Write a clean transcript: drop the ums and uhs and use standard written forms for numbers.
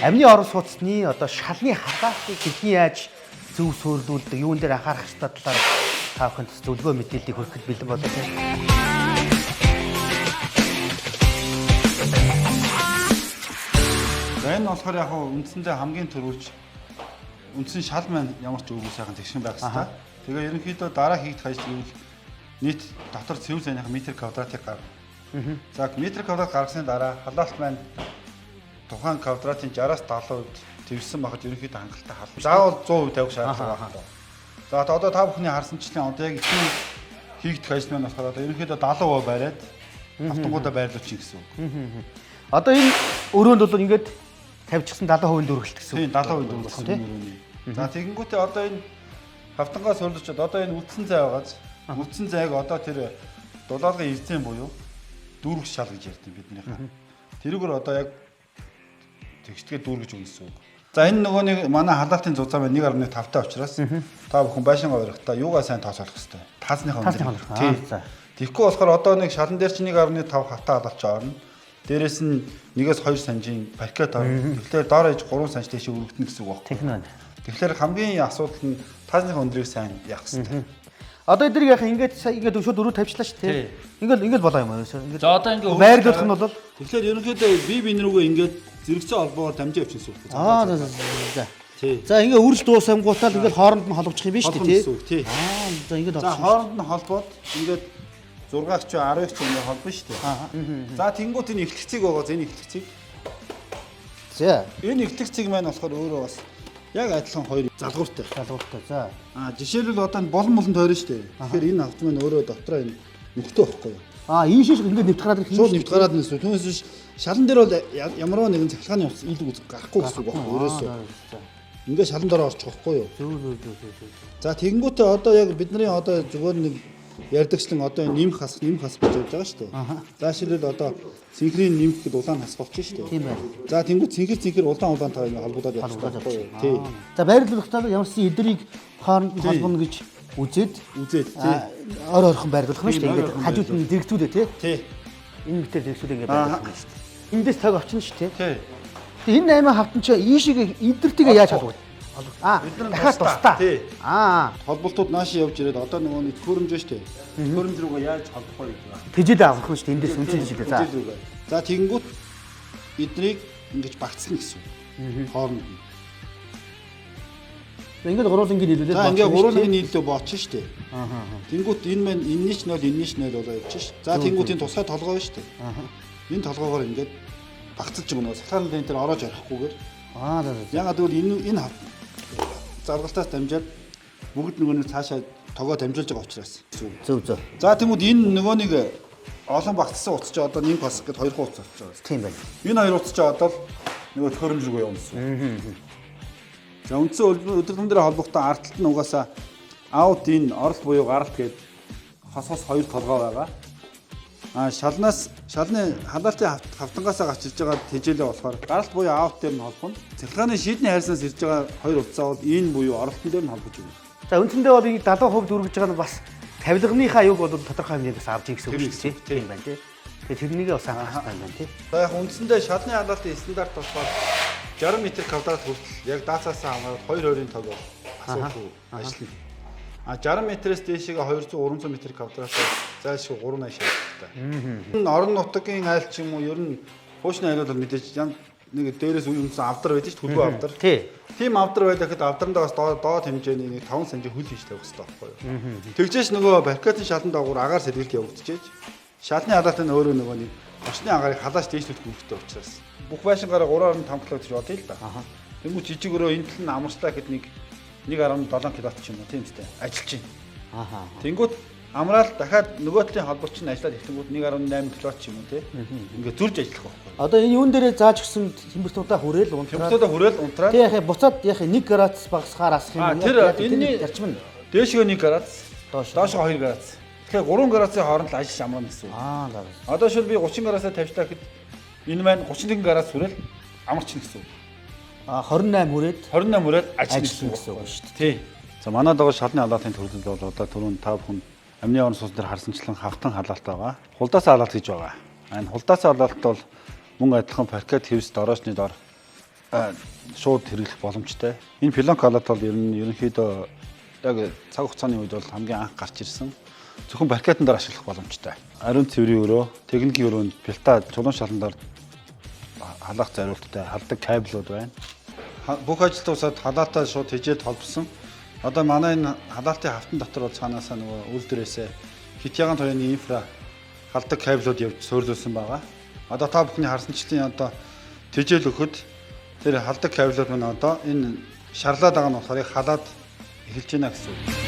Амны орон сууцны одоо шалны халаалтыг хэрхэн яаж зөв суйрлуулдаг, юун дээр анхаарах ёстой талаар та бүхэнд зөвлөгөө мэдээллийг хүргэхэд бэлэн болоо тийм. За энэ болохоор яг хаа үндсэндээ хамгийн түрүүч үндсэн шал маань ямар ч өвгөн сайхан тэгшин байх хэрэгтэй. Тэгээ ерөнхийдөө дараа хийгдэх ажил гэвэл нийт дотор цэвэр зайных метр квадратыг гаргана. За метр квадрат гаргасны дараа халаалт маань тухайн квадратын 60-аас 70% твсэн байхад ерөнхийдөө хангалттай хал. Заавал 100% тавих шаардлага байхгүй. За одоо та бүхний харсанчлан одоо яг эцсийн хийгдэх ажил маань болохоор одоо ерөнхийдөө 70% бариад автонгуудаа байрлуулчих гэсэн үг. Одоо энэ өрөөнд бол ингээд тавьчихсан 70% дүүргэлт гэсэн үг. Тийм 70% дүүргэлт тийм. өрөөний. За тэгэнгүүтээ одоо энэ хавтангаа сурлажод одоо энэ үлдсэн зай байгааз үлдсэн зайг одоо тэр дулаалгын эрзэн буюу дүүргэх шал гэж ярьдаг биднийхээ. Тэрүүгээр одоо яг тэгшдгээ дүүргэж өгнө гэсэн үг. За энэ нөгөө нэг манай халаалтын зузаан байна 1.5 таа учраас та бүхэн байшингаа барихтаа юугаа сайн тооцоолох хэрэгтэй. Таазныхаа Таазныхаа өндөр. Тийм. За. Тэгэхгүй болохоор одоо нэг шалан дээр чинь 1.5 хавтаа халаалч орно. Дээрээс нь 1-2 санжийн паркет орно. Тэгэхээр доор ээж 3 санж дэше өргөтнө гэсэн үг байхгүй. Техник байна. Тэгэхээр хамгийн асуудал нь таазныхаа өндрийг сайн яах хэрэгтэй. Одоо эднийг яхаа ингээд ингээд шууд өрөө тавьчлаа шүү дээ. Ингээд ингээд болоо юм уу? Ингээд За одоо ингээ байрлуулах нь бол Тэгэхээр ерөнхийдөө бие биен рүүгээ ингээд зэрэгцээ холбоогоор дамжаа явчихсан гэсэн үг. аа за за за. Тий. За ингээ үрэл дуусангуутаа л ингээд хооронд нь холбочих юм биш үү Холбоно тий? гэсэн үг, тий. Аа за ингээд За олсон. хооронд нь холбоод ингээд 6 ч 10 ч ингээд холбоно шүү дээ. За тэнгуут энэ эхлэх цэг байгаа. Энэ эхлэх цэг. За. Энэ эхлэх цэг маань болохоор өөрөө бас яг адилхан хоёр залгууртай. Залгууртай. За. А жишээлбэл одоо энэ болон болон тойрно шүү дээ. Тэгэхээр энэ авт маань өөрөө дотроо энэ нөхдөй байхгүй юу? Аа ийшээ ингээд нэвт гараад ирэх юм Шууд шүү нэвт гараад нэсүү. Түүнээс биш шалан дээр бол ямарваа нэгэн цахилгааны явц ил үз гарахгүй гэсэн үг байхгүй юу? Ерөөсөө. За. Ингээд шалан дээр орчих واخгүй юу? Зөв зөв зөв зөв зөв. За тэгэнгүүтээ одоо яг бидний одоо зүгээр нэг ярьдагчлан одоо энэ нэмэх хасах нэмэх хасах гэж явж байгаа шүү дээ. За жишээлбэл одоо цэнхрийн нэмэх гэд улаан хасах болчих шүү дээ. Тийм байна. За тэнгуут цэнхэр цэнхэр улаан улаан таа ингэ холбогдоод явчих Холбогдоод байхгүй юу? явчих. Тий. За байрлуулахдаа ямарсан эдрийг хооронд нь холбоно гэж үзээд Үзээд тий. Ор орхон байрлуулах нь шүү дээ. Тийм, Ингээд ойр орхон хажууд нь зэрэгцүүлээ тий. Тий. Энэ мэтэр зэрэгцүүлээ ингээд байрлуулах нь шүү дээ. Эндээс тог авчна шүү дээ. Тий. Тэгээ энэ 8 хавтан чи ийшээ эдэртэйгээ яаж холбогдох? Аа Бид нар дахиад тусдаа. тусдаа. Тий. Аа Холболтууд нааш явж ирээд одоо нөгөө нэг төхөөрөмж шүү дээ. Төхөөрөмж рүүгээ яаж холбох вэ гэдэг байна. Тэжээлээ авах нь шүү дээ. Эндээс үнцэн тэжээлээ. За. Тэжээл рүүгээ. За тэгэнгүүт эднийг ингэж багцсан гэсэн үг. Хооронд нь. Ингээд гурван нийлүүлээд За ингээ болчих юм гурван шүү дээ. нийллээ бооч шүү дээ. Тэнгүүт энэ маань энэний ч 0 энэний ч 0 болоо явж ш. За тэнгүүт энэ тусгай толгой байна шүү дээ. Энэ толгоогоор ингээд багцалж өгнө. Сахарны лент дээр ороож орохгүйгээр. Аа за за. Ягаад гэвэл энэ энэ заргалтаас дамжаад бүгд нөгөө нэг цаашаа тогоо дамжуулж байгаа учраас. Зөв зөв. За тэнгүүт энэ нөгөө нэг олон багцсан утас чи одоо нэг бас гэд хоёр утас болчих байгаа. Тийм байна. Энэ хоёр утас чи одоо л нөгөө төхөөрөмж рүү явна гэсэн. За үндсэн өдөртөн дээр холбогдсон ард талд нь угаасаа out in оролт буюу гаралт гээд хос хос хоёр толгой байгаа. А шалнаас шалны халаалтын хавтангаасаа гарч ирж байгаа тэжээлээ болохоор гаралт буюу out дээр нь холбоно. Цахилгааны шийдний хайрцанаас ирж байгаа хоёр утсаа бол in буюу оролтон дээр нь холбож өгнө. За үндсэндээ бол энэ 70% дүүргэж байгаа нь бас тавилганыхаа юг бол тодорхой хэмжээнд бас авч ийн гэсэн үг Тэр шүү дээ. Тийм байна тий. Тэгээ тэрнийгээ бас анхаарах хэрэгтэй юм байна тий. За яг үндсэндээ шалны халаалтын стандарт болохоор 60 м квадрат хүртэл яг даацаасаа хамаарат 2 20-ын тог бол асуудалгүй ажиллана. А 60 м-ээс дээшээ 200 300 м квадратаар зайлшгүй 380 шаардлагатай. Энэ орон нутгийн айл ч юм уу ер нь хуучны айлууд бол мэдээж ян нэг дээрээс үе үндсэн авдар байдаг ч төлбөө авдар. Тий. Тийм авдар байлаа гэхэд авдрандаа бас доод хэмжээний нэг 5 см хөл хийж тавих хэрэгтэй байхгүй юу. Тэгжээш нөгөө барикадын шалан доогуур агаар сэргэлт явагдчихэж шалны халаалт нь өөрөө нөгөө нэг орчны агаарыг халааш дээшлүүлэх үүрэгтэй учраас бүх байшингараа 3.5 кW гэж бодъё л да. Тэнгүү жижиг өрөө энэ тал нь амарчлаа гэхэд нэг 1.7 кW ч юм уу тийм үстэй ажиллаж байна. Ааха. Тэнгүүт амраал дахиад нөгөө талын холбогч нь ажиллаад ихэнгүүт 1.8 кW ч юм уу тийм. Ингээ зурж ажиллах байхгүй. Одоо энэ юун дээрээ зааж өгсөн тэмбэртуудаа хүрээл унтраад Тэмцүүдээ хүрээл унтраад Тэг яхаа буцаад яхаа 1 градус багасгаар асах юм. А тэр энэний зарчим нь дээшгээ 1 градус, Доош. доошоо 2 градус. Тэгэхээр 3 градусын хооронд л ажиллаж амрана гэсэн үг. Аа за. Одоо шил би 30 градусаа тавьчлаа гэхэд энэ маань 31 градус хүрэл амарчна гэсэн үг. А 28 хүрээд 28 хүрэл ажиллана ажиллана гэсэн үг шүү дээ. Тий. За манай дагуу шалны халаалтын төрөлд бол одоо түрүүн та бүхэн амны орон сууц дээр харсанчлан хавтан халаалт байгаа. Хулдаасан халаалт гэж байгаа. Энэ хулдаасан халаалт бол мөн адилхан паркет хэвс дороочны дор шууд хэрэглэх боломжтой. Энэ пленка халаат бол ер нь ерөнхийдөө яг цаг хугацааны үед бол хамгийн анх гарч ирсэн. Зөвхөн паркетан дээр ашиглах боломжтой. Ариун цэврийн өрөө, техникийн өрөөнд плита чулуун шалан дээр халаах зориулттай халдаг кабелууд байна. Бүх ажил дуусаад халаатаа шууд хижээд холбосон. Одоо манай энэ халаалтын хавтан дотор бол цаанаасаа нөгөө үйлдвэрээсээ хит яган туяаны инфра халдаг кабелууд явж суйрлуулсан байгаа. Одоо та бүхний харсанчлалын одоо тэжээл өгөхөд тэр халдаг кабелууд маань одоо энэ шарлаад байгаа нь болохоор халаад эхэлж байна гэсэн үг.